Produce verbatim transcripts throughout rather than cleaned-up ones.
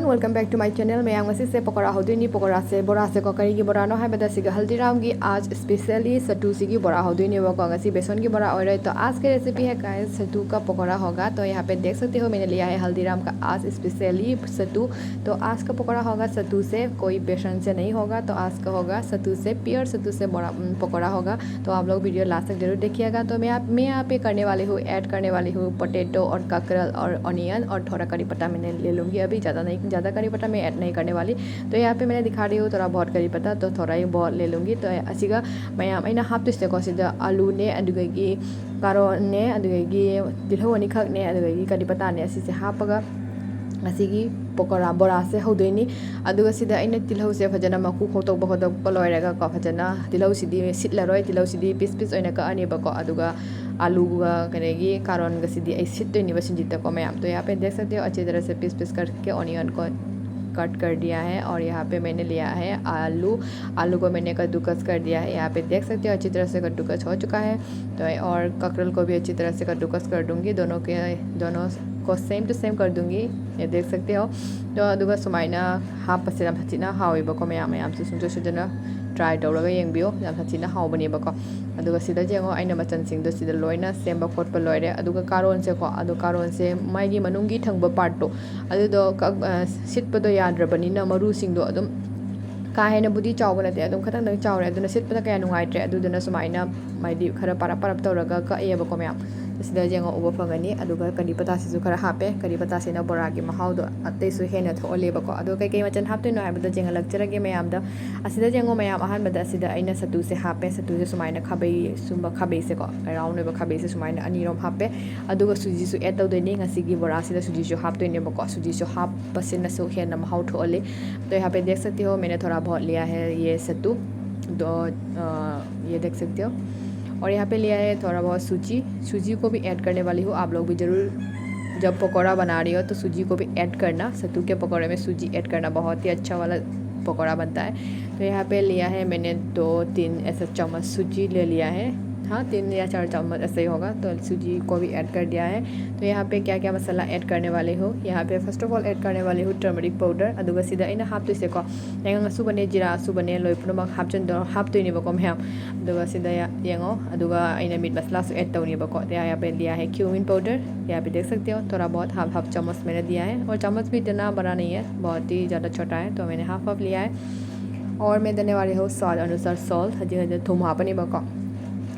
Welcome back to my channel. ꯃꯌꯥꯝ, ꯉꯁꯤꯁꯦ ꯄꯀꯣꯔꯥ ꯍꯧꯗꯣꯏꯅꯤ꯫ ꯄꯀꯣꯔꯥꯁꯦ, ꯕꯣꯔꯥꯁꯦꯀꯣ, ꯀꯔꯤꯒꯤ ꯕꯣꯔꯥꯅꯣ ꯍꯥꯏꯕꯗ, ꯁꯤꯒ ꯍꯜꯗꯤꯔꯥꯝꯒꯤ आज specially ꯁꯠꯇꯨꯁꯤꯒꯤ ꯕꯣꯔꯥ ꯍꯧꯗꯣꯏꯅꯦꯕꯀꯣ꯫ ꯉꯁꯤ ꯕꯦꯁꯣꯟꯒꯤ ꯕꯣꯔꯥ ꯑꯣꯏꯔꯣꯏ꯫ तो आज की रेसिपी है गाइस, सत्तू का पकौड़ा होगा। तो यहाँ पे देख सकते हो, मैंने लिया है हल्दीराम का आज स्पेशली सत्तू। तो आज का पकौड़ा होगा सत्तू से, कोई बेसन से नहीं होगा। तो आज का होगा सत्तू से, प्योर सत्तू से बड़ा, उम, पकौड़ा होगा। तो आप लोग वीडियो लास्ट तक जरूर देखिएगा। तो मैं आप मैं यहाँ पे करने वाली हूँ, ऐड करने वाली हूँ पोटैटो और ककरल और ऑनियन और थोड़ा करी पत्ता मैंने ले लूँगी। अभी ज़्यादा नहीं, ज़्यादा करी पत्ता मैं ऐड नहीं करने वाली। तो यहाँ पे मैंने दिखा रही हूँ थोड़ा बहुत करी पत्ता, तो थोड़ा ही बहुत ले लूँगी। तो ꯑꯁꯤꯒ ꯃꯌꯥꯝ ꯑꯩꯅ ꯍꯥꯞꯇꯣꯏꯁꯦꯀꯣ, ꯁꯤꯗ ꯑꯂꯨꯅꯦ, ꯑꯗꯨꯗꯒꯤ ꯀꯥꯔꯣꯠꯅꯦ, ꯑꯗꯨꯗꯒꯤ ꯇꯤꯜꯍꯧ ꯑꯅꯤꯈꯛꯅꯦ, ꯑꯗꯨꯗꯒꯤ ꯀꯔꯤ ꯄꯇꯥꯅꯦ, ꯑꯁꯤꯁꯦ ꯍꯥꯞꯄꯒ ꯉꯁꯤꯒꯤ ꯄꯀꯣꯔꯥ, ꯕꯣꯔꯥꯁꯦ ꯍꯧꯗꯣꯏꯅꯤ꯫ ꯑꯗꯨꯒ ꯁꯤꯗ ꯑꯩꯅ ꯇꯤꯜꯍꯧꯁꯦ ꯐꯖꯅ ꯃꯀꯨ ꯈꯣꯛꯇꯣꯛꯄ ꯈꯣꯠꯇꯣꯛꯄ ꯂꯣꯏꯔꯒꯀꯣ, ꯐꯖꯅ ꯇꯤꯜꯍꯧꯁꯤꯗꯤ ꯁꯤꯠꯂꯔꯣꯏ, ꯇꯤꯜꯍꯧꯁꯤꯗꯤ ꯄꯤꯁ ꯄꯤꯁ ꯑꯣꯏꯅ ꯀꯛꯑꯅꯦꯕꯀꯣ꯫ ꯑꯗꯨꯒ ꯑꯂꯨꯒ ꯀꯩꯅꯣꯒꯤ ꯀꯥꯔꯣꯟꯒꯁꯤꯗꯤ ꯑꯩ ꯁꯤꯠꯇꯣꯏꯅꯦꯕ ꯁꯤꯡꯖꯤꯠꯇꯀꯣ ꯃꯌꯥꯝ꯫ तो यहाँ पे देख सकते हो अच्छी तरह से पीस पीस करके ऑनियन को कट कर दिया है। और यहाँ पे मैंने लिया है आलू, आलू को मैंने कद्दूकस कर दिया है। यहाँ पे देख सकते हो अच्छी तरह से कद्दूकस हो चुका है। तो और ककरल को भी अच्छी तरह से कद्दूकस कर दूंगी, दोनों के दोनों को सेम टू सेम कर दूंगी। ये देख सकते हो। तो ꯑꯗꯨꯒ ꯁꯨꯃꯥꯏꯅ ꯍꯥꯞꯄꯁꯦ ꯌꯥꯝ ꯊꯤꯅ ꯍꯥꯎꯋꯦꯕꯀꯣ ꯃꯌꯥꯝ꯫ ꯃꯌꯥꯝꯁꯨ ꯁꯨꯡꯁꯣꯏ ꯁꯣꯏꯗꯅ ꯇ꯭ꯔꯥꯏ ꯇꯧꯔꯒ ꯌꯦꯡꯕꯤꯌꯣ, ꯌꯥꯝ ꯊꯤꯅ ꯍꯥꯎꯕꯅꯦꯕꯀꯣ꯫ ꯑꯗꯨꯒ ꯁꯤꯗ ꯌꯦꯡꯉꯣ, ꯑꯩꯅ ꯃꯆꯜꯁꯤꯡꯗꯣ ꯁꯤꯗ ꯂꯣꯏꯅ ꯁꯦꯝꯕ ꯈꯣꯠꯄ ꯂꯣꯏꯔꯦ꯫ ꯑꯗꯨꯒ ꯀꯥꯔꯣꯟꯁꯦꯀꯣ, ꯑꯗꯣ ꯀꯥꯔꯣꯟꯁꯦ ꯃꯥꯒꯤ ꯃꯅꯨꯡꯒꯤ ꯊꯪꯕ ꯄꯥꯔꯠꯇꯣ, ꯑꯗꯨꯗꯣ ꯀꯛ- ꯑ, ꯁꯤꯠꯄꯗꯣ ꯌꯥꯗ꯭ꯔꯕꯅꯤꯅ ꯃꯔꯨꯁꯤꯡꯗꯣ ꯑꯗꯨꯝ ꯀꯥ ꯍꯦꯟꯅꯕꯨꯗꯤ ꯆꯥꯎꯕ ꯅꯠꯇꯦ, ꯑꯗꯨꯝ ꯈꯇꯪꯗꯪ ꯆꯥꯎꯔꯦ꯫ ꯑꯗꯨꯅ ꯁꯤꯠꯄꯗ ꯀꯌꯥ ꯅꯨꯡꯉꯥꯏꯇ꯭ꯔꯦ꯫ ꯑꯗꯨꯗꯨꯅ ꯁꯨꯃꯥꯏꯅ ꯍꯥꯏꯗꯤ ꯈꯔ ꯄꯥꯔꯞ ꯄꯥꯔꯞ ꯇꯧꯔꯒ ꯀꯛꯑꯦꯕꯀꯣ ꯃꯌꯥꯝ꯫ ꯁꯤꯗ ꯌꯦꯡꯉꯣ ꯎꯕ ꯐꯪꯒꯅꯤ꯫ ꯑꯗꯨꯒ ꯀꯔꯤ ꯄꯇꯥꯁꯤꯁꯨ ꯈꯔ ꯍꯥꯞꯄꯦ꯫ ꯀꯔꯤ ꯄꯇꯥꯁꯤꯅ ꯕꯣꯔꯥꯒꯤ ꯃꯍꯥꯎꯗꯣ ꯑꯇꯩꯁꯨ ꯍꯦꯟꯅ ꯊꯣꯛꯍꯜꯂꯦꯕꯀꯣ꯫ ꯑꯗꯣ ꯀꯩꯀꯩ ꯃꯆꯜ ꯍꯥꯞꯇꯣꯏꯅꯣ ꯍꯥꯏꯕꯗꯣ ꯌꯦꯡꯍꯜꯂꯛꯆꯔꯒꯦ ꯃꯌꯥꯝꯗ꯫ ꯑꯁꯤꯗ ꯌꯦꯡꯉꯣ ꯃꯌꯥꯝ, ꯑꯍꯥꯟꯕꯗ ꯑꯁꯤꯗ ꯑꯩꯅ ꯁꯠꯇꯨꯁꯦ ꯍꯥꯞꯄꯦ꯫ ꯁꯠꯇꯨꯁꯦ ꯁꯨꯃꯥꯏꯅ ꯈꯥꯕꯩ, ꯁꯨꯝꯕ ꯈꯥꯕꯩꯁꯦꯀꯣ, ꯔꯥꯎꯟ ꯑꯣꯏꯕ ꯈꯥꯕꯩꯁꯦ ꯁꯨꯃꯥꯏꯅ ꯑꯅꯤꯔꯣꯝ ꯍꯥꯞꯄꯦ꯫ ꯑꯗꯨꯒ ꯁꯨꯖꯤꯁꯨ ꯑꯦꯗ ꯇꯧꯗꯣꯏꯅꯤ꯫ ꯉꯁꯤꯒꯤ ꯕꯣꯔꯥꯁꯤꯗ ꯁꯨꯖꯤꯁꯨ ꯍꯥꯞꯇꯣꯏꯅꯦꯕꯀꯣ꯫ ꯁꯨꯖꯤꯁꯨ ꯍꯥꯞꯄꯁꯤꯅꯁꯨ ꯍꯦꯟꯅ ꯃꯍꯥꯎ ꯊꯣꯛꯍꯜꯂꯤ꯫ तो यहाँ पे देख सकते हो मैंने थोड़ा बहुत लिया है ये सत्तू, तो अ, ये देख सकते हो। और यहाँ पे लिया है थोड़ा बहुत सूजी। सूजी को भी ऐड करने वाली हूँ। आप लोग भी ज़रूर जब पकौड़ा बना रही हो तो सूजी को भी ऐड करना। सत्तू के पकौड़े में सूजी ऐड करना, बहुत ही अच्छा वाला पकौड़ा बनता है। तो यहाँ पे लिया है मैंने दो तीन ऐसा चम्मच सूजी ले लिया है। हाँ, तीन या चार चम्मच ऐसा ही होगा। तो सूजी को भी ऐड कर दिया है। तो यहाँ पे क्या क्या मसाला ऐड करने वाले हो, यहाँ पे फर्स्ट ऑफ ऑल ऐड करने वाले हो टर्मरिक पाउडर, ꯑꯗꯨꯒ ꯁꯤꯗ ꯑꯩꯅ ꯍꯥꯞꯇꯣꯏꯁꯦꯀꯣ, ꯌꯥꯏꯉꯪ ꯑꯁꯨꯕꯅꯦ, ꯖꯤꯔꯥ ꯑꯁꯨꯕꯅꯦ, ꯂꯣꯏ ꯄꯨꯝꯅꯃꯛ ꯍꯥꯞꯆꯤꯟꯗꯣ ꯍꯥꯞꯇꯣꯏꯅꯦꯕꯀꯣ ꯃꯌꯥꯝ꯫ ꯑꯗꯨꯒ ꯁꯤꯗ ꯌꯥ- ꯌꯦꯡꯉꯣ, ꯑꯗꯨꯒ ꯑꯩꯅ ꯃꯤꯠ ꯃꯁꯂꯥꯁꯨ ꯑꯦꯗ ꯇꯧꯅꯦꯕꯀꯣ꯫ तो यहाँ पे दिया है cumin powder, यहाँ पे देख सकते हो थोड़ा बहुत हाफ हाफ चम्मच मैंने दिया है, और चम्मच भी इतना बड़ा नहीं है, बहुत ही ज़्यादा छोटा है, तो मैंने हाफ हाफ लिया है। और मैं देने वाली हूँ स्वाद अनुसार सॉल्ट, ꯍꯧꯖꯤꯛ ꯍꯧꯖꯤꯛ ꯊꯨꯝ ꯍꯥꯞꯄꯅꯦꯕꯀꯣ꯫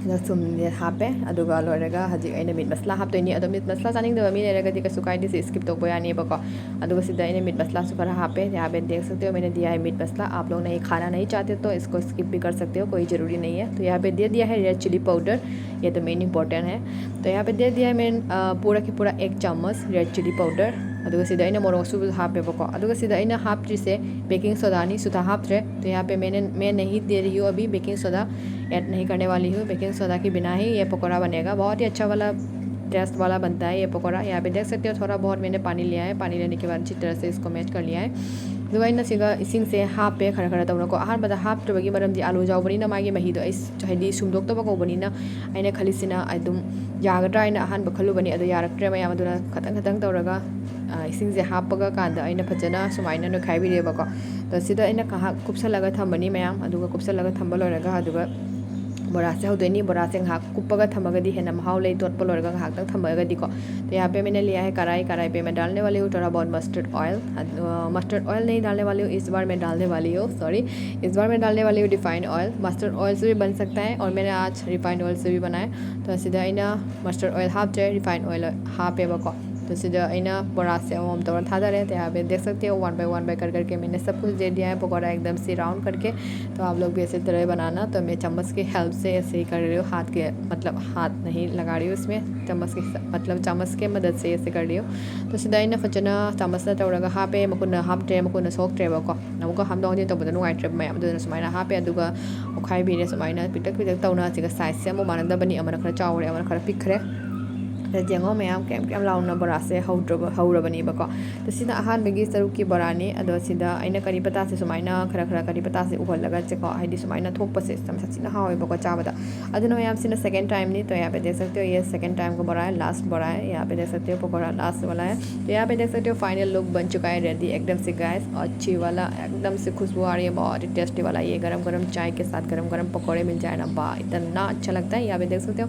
ꯑꯗꯣ ꯊꯨꯝꯁꯦ ꯍꯥꯞꯄꯦ, ꯑꯗꯨꯒ ꯂꯣꯏꯔꯒ ꯍꯧꯖꯤꯛ ꯑꯩꯅ ꯃꯤꯠ ꯃꯁꯂꯥ ꯍꯥꯞꯇꯣꯏꯅꯤ꯫ ꯑꯗꯣ ꯃꯤꯠ ꯃꯁꯂꯥ ꯆꯥꯅꯤꯡꯗꯕ ꯃꯤ ꯂꯩꯔꯒꯗꯤ ꯀꯩꯁꯨ ꯀꯥꯏꯗꯦ, ꯁꯤ ꯁ꯭ꯀꯤꯞ ꯇꯧꯕ ꯌꯥꯅꯤꯕꯀꯣ꯫ ꯑꯗꯨꯒ ꯁꯤꯗ ꯑꯩꯅ ꯃꯤꯠ ꯃꯁꯂꯥꯁꯨ ꯈꯔ ꯍꯥꯞꯄꯦ꯫ यहाँ पे देख सकते हो मैंने दिया है मीट मसाला, आप लोग नहीं खाना नहीं चाहते तो इसको स्किप भी कर सकते हो, कोई ज़रूरी नहीं है। तो यहाँ पे दे दिया है रेड चिली पाउडर, ये तो मेन इंपॉर्टेंट है। तो यहाँ पे दे दिया है मैंने अ, पूरा की पूरा एक चम्मच रेड चिली पाउडर꯫ ꯑꯗꯨꯒ ꯁꯤꯗ ꯑꯩꯅ ꯃꯣꯔꯣꯛ ꯑꯁꯨꯕꯁꯨ ꯍꯥꯞꯄꯦꯕꯀꯣ꯫ ꯑꯗꯨꯒ ꯁꯤꯗ ꯑꯩꯅ ꯍꯥꯞꯇ꯭ꯔꯤꯁꯦ ꯕꯦꯀꯤꯡ ꯁꯣꯗꯥꯅꯤ, ꯁꯣꯗꯥ ꯍꯥꯞꯇ꯭ꯔꯦ꯫ तो यहाँ पे मैंने मैं नहीं दे रही हूँ अभी बेकिंग सोडा, ऐड नहीं करने वाली हूँ। बेकिंग सोडा के बिना ही ये पकौड़ा बनेगा, बहुत ही अच्छा वाला टेस्ट वाला बनता है ये पकौड़ा। यहाँ पे देख सकते हो थोड़ा बहुत मैंने पानी लिया है, पानी लेने के बाद अच्छी तरह से इसको मैश कर लिया है। ꯑꯗꯨꯒ ꯑꯩꯅ ꯁꯤꯒ ꯏꯁꯤꯡꯁꯦ ꯍꯥꯞꯄꯦ ꯈꯔ ꯈꯔ ꯇꯧꯅꯀꯣ꯫ ꯑꯍꯥꯟꯕꯗ ꯍꯥꯞꯇꯕꯒꯤ ꯃꯔꯝꯗꯤ ꯑꯥꯂꯨ ꯌꯥꯎꯕꯅꯤꯅ ꯃꯥꯒꯤ ꯃꯍꯤꯗꯣ ꯑꯩ ꯍꯥꯏꯗꯤ ꯁꯨꯝꯗꯣꯛꯇꯕ ꯀꯧꯕꯅꯤꯅ ꯑꯩꯅ ꯈꯜꯂꯤꯁꯤꯅ ꯑꯗꯨꯝ ꯌꯥꯒꯗ꯭ꯔꯥ ꯍꯥꯏꯅ ꯑꯍꯥꯟꯕ ꯈꯜꯂꯨꯕꯅꯤ, ꯑꯗꯣ ꯌꯥꯔꯛꯇ꯭ꯔꯦ ꯃꯌꯥꯝ꯫ ꯑꯗꯨꯅ ꯈꯇꯪ ꯈꯇꯪ ꯇꯧꯔꯒ, ꯑ, ꯏꯁꯤꯡꯁꯦ ꯍꯥꯞꯄꯒ ꯀꯥꯟꯗ ꯑꯩꯅ ꯐꯖꯅ ꯁꯨꯃꯥꯏꯅ ꯅꯣꯏꯈꯥꯏꯕꯤꯔꯦꯕꯀꯣ꯫ ꯑꯗꯣ ꯁꯤꯗ ꯑꯩꯅ ꯉꯥꯏꯍꯥꯛ ꯀꯨꯞꯁꯜꯂꯒ ꯊꯝꯕꯅꯤ ꯃꯌꯥꯝ꯫ ꯑꯗꯨꯒ ꯀꯨꯞꯁꯜꯂꯒ ꯊꯝꯕ ꯂꯣꯏꯔꯒ ꯑꯗꯨꯒ ꯕꯣꯔꯥꯁꯦ ꯍꯧꯗꯣꯏꯅꯤ꯫ ꯕꯣꯔꯥꯁꯦ ꯉꯥꯏꯍꯥꯛ ꯀꯨꯞꯄꯒ ꯊꯝꯃꯒꯗꯤ ꯍꯦꯟꯅ ꯃꯍꯥꯎ ꯂꯩ, ꯇꯣꯠꯄ ꯂꯣꯏꯔꯒ ꯉꯥꯏꯍꯥꯛꯇꯪ ꯊꯝꯃꯒꯗꯤꯀꯣ꯫ तो यहाँ पे मैंने लिया है कढ़ाई, कढ़ाई पे मैं डालने वाली हूँ थोड़ा बहुत मस्टर्ड ऑयल। अ, मस्टर्ड ऑयल नहीं डालने वाली हूँ, इस बार मैं डालने वाली हूँ, सॉरी, इस बार मैं डालने वाली हूँ रिफाइंड ऑयल। मस्टर्ड ऑयल से भी बन सकता है और मैंने आज रिफाइंड ऑयल से भी बनाया। तो ꯁꯤꯗ ꯑꯩꯅ ꯃꯁꯇꯔꯗ ꯑꯣꯏꯜ ꯍꯥꯞꯇ꯭ꯔꯦ, ꯔꯤꯐꯥꯏꯟ ꯑꯣꯏꯜ ꯍꯥꯞꯄꯦꯕꯀꯣ꯫ ꯑꯗꯣ ꯁꯤꯗ ꯑꯩꯅ ꯕꯣꯔꯥꯁꯦ ꯑꯃꯃꯝ ꯇꯧꯔ ꯊꯥꯗꯔꯦ꯫ तो यहाँ पे देख सकते हो वन बाय वन बाय कर करके मैंने सब कुछ दे दिया है पकौड़ा एकदम से राउंड करके। तो आप लोग भी ऐसे तरह बनाना। तो मैं चम्मच की हेल्प से ऐसे ही कर रही हूँ, हाथ के मतलब हाथ नहीं लगा रही हूँ इसमें, चम्मच के मतलब चम्मच के मदद से ऐसे कर रही हूँ। तो ꯁꯤꯗ ꯑꯩꯅ ꯐꯖꯅ ꯆꯥꯃꯁꯅ ꯇꯧꯔꯒ ꯍꯥꯞꯄꯦ, ꯃꯈꯨꯠꯅ ꯍꯥꯞꯇ꯭ꯔꯦ, ꯃꯈꯨꯠꯅ ꯁꯣꯛꯇ꯭ꯔꯦꯕꯀꯣ꯫ ꯑꯃꯨꯛꯀ ꯍꯥꯞꯇꯣꯛ ꯍꯥꯞꯆꯤꯟ ꯇꯧꯕꯗ ꯅꯨꯡꯉꯥꯏꯇ꯭ꯔꯦꯕ ꯃꯌꯥꯝ, ꯑꯗꯨꯅ ꯁꯨꯃꯥꯏꯅ ꯍꯥꯞꯄꯦ꯫ ꯑꯗꯨꯒ ꯑꯣꯠꯈꯥꯏꯕꯤꯔꯦ ꯁꯨꯃꯥꯏꯅ ꯄꯤꯛꯇꯛ ꯄꯤꯛꯇꯛ ꯇꯧꯅ꯫ ꯁꯤꯒ ꯁꯥꯏꯖꯁꯦ ꯑꯃꯨꯛ ꯃꯥꯟꯅꯗꯕꯅꯤ, ꯑꯃꯅ ꯈꯔ ꯆꯥꯎꯔꯦ, ꯑꯃꯅ ꯈꯔ ꯄꯤꯛꯈ꯭ꯔꯦ꯫ ꯁꯤꯗ ꯌꯦꯡꯉꯣ ꯃꯌꯥꯝ, ꯀ꯭ꯔꯦꯝ ꯀ꯭ꯔꯦꯝ ꯂꯥꯎꯅ ꯕꯣꯔꯥꯁꯦ ꯍꯧꯗ꯭ꯔꯕ ꯍꯧꯔꯕꯅꯦꯕꯀꯣ꯫ ꯑꯗꯣ ꯁꯤꯅ ꯑꯍꯥꯟꯕꯒꯤ ꯁꯔꯨꯛꯀꯤ ꯕꯣꯔꯥꯅꯤ꯫ ꯑꯗꯣ ꯁꯤꯗ ꯑꯩꯅ ꯀꯔꯤ ꯄꯇꯥꯁꯦ ꯁꯨꯃꯥꯏꯅ ꯈꯔ ꯈꯔ ꯀꯔꯤ ꯄꯇꯥꯁꯦ ꯎꯍꯜꯂꯒ ꯆꯦꯀꯣ, ꯍꯥꯏꯗꯤ ꯁꯨꯃꯥꯏꯅ ꯊꯣꯛꯄꯁꯦ ꯌꯥꯝ ꯁꯥꯊꯤꯅ ꯍꯥꯎꯋꯦꯕꯀꯣ ꯆꯥꯕꯗ꯫ ꯑꯗꯨꯅ ꯃꯌꯥꯝ, ꯁꯤꯅ second timeꯅꯤ꯫ तो यहाँ पे देख सकते हो, ये second time का बोरा है, last बोरा है। यहाँ पे देख सकते हो, पकौड़ा last वाला है। तो यहाँ पे देख सकते हो, final look बन चुका है ready एकदम से guys। अच्छी वाला एकदम से खुशबू आ रही है, बहुत ही tasty वाला। ये गरम गरम चाय के साथ गरम गरम पकौड़े मिल जाए ना, वाह, इतना अच्छा लगता है। यहाँ पे देख सकते हो।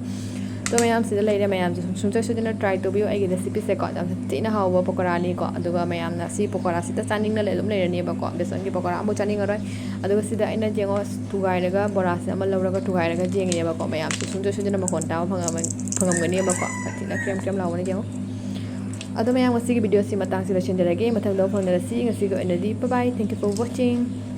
तो ꯃꯌꯥꯝ, ꯁꯤꯗ ꯂꯩꯔꯦ ꯃꯌꯥꯝꯁꯦ꯫ ꯁꯨꯡꯁꯣꯏ ꯁꯣꯏꯗꯅ try ꯇꯧꯕꯤꯌꯨ ꯑꯩꯒꯤ recipeꯁꯦꯀꯣ꯫ ꯌꯥꯝ ꯊꯤꯅ ꯍꯥꯎꯕ ꯄꯀꯣꯔꯥꯅꯤꯀꯣ꯫ ꯑꯗꯨꯒ ꯃꯌꯥꯝꯅ ꯁꯤ ꯄꯀꯣꯔꯥꯁꯤꯗ ꯆꯥꯅꯤꯡꯅ ꯂꯩ-, ꯑꯗꯨꯝ ꯂꯩꯔꯅꯦꯕꯀꯣ꯫ ꯕꯦꯁꯣꯟꯒꯤ ꯄꯀꯣꯔꯥ ꯑꯃꯐꯥꯎ ꯆꯥꯅꯤꯡꯉꯔꯣꯏ꯫ ꯑꯗꯨꯒ ꯁꯤꯗ ꯑꯩꯅ ꯌꯦꯡꯉꯣ, ꯊꯨꯒꯥꯏꯔꯒ ꯕꯣꯔꯥꯁꯦ ꯑꯃ ꯂꯧꯔꯒ ꯊꯨꯒꯥꯏꯔꯒ ꯌꯦꯡꯉꯦꯕꯀꯣ꯫ ꯃꯌꯥꯝꯁꯨ ꯁꯨꯡꯁꯣꯏ ꯁꯣꯏꯗꯅ ꯃꯈꯣꯟ ꯇꯥꯕ ꯐꯪꯉꯝꯃ-, ꯐꯪꯉꯝꯒꯅꯦꯕꯀꯣ꯫ ꯌꯥꯝ ꯊꯤꯅ ꯀ꯭ꯔꯦꯝ ꯀ꯭ꯔꯦꯝ ꯂꯥꯎꯕꯅ ꯌꯦꯡꯉꯣ꯫ ꯑꯗꯣ ꯃꯌꯥꯝ, ꯉꯁꯤꯒꯤ videoꯁꯤ ꯃꯇꯥꯡꯁꯤꯗ ꯂꯣꯏꯁꯤꯟꯖꯔꯒꯦ꯫ ꯃꯊꯪꯗ ꯑꯃꯨꯛ ꯐꯪꯅꯔꯁꯤ꯫ ꯉꯁꯤꯒꯤ ꯑꯣꯏꯅꯗꯤ bye bye, thank you for watching꯫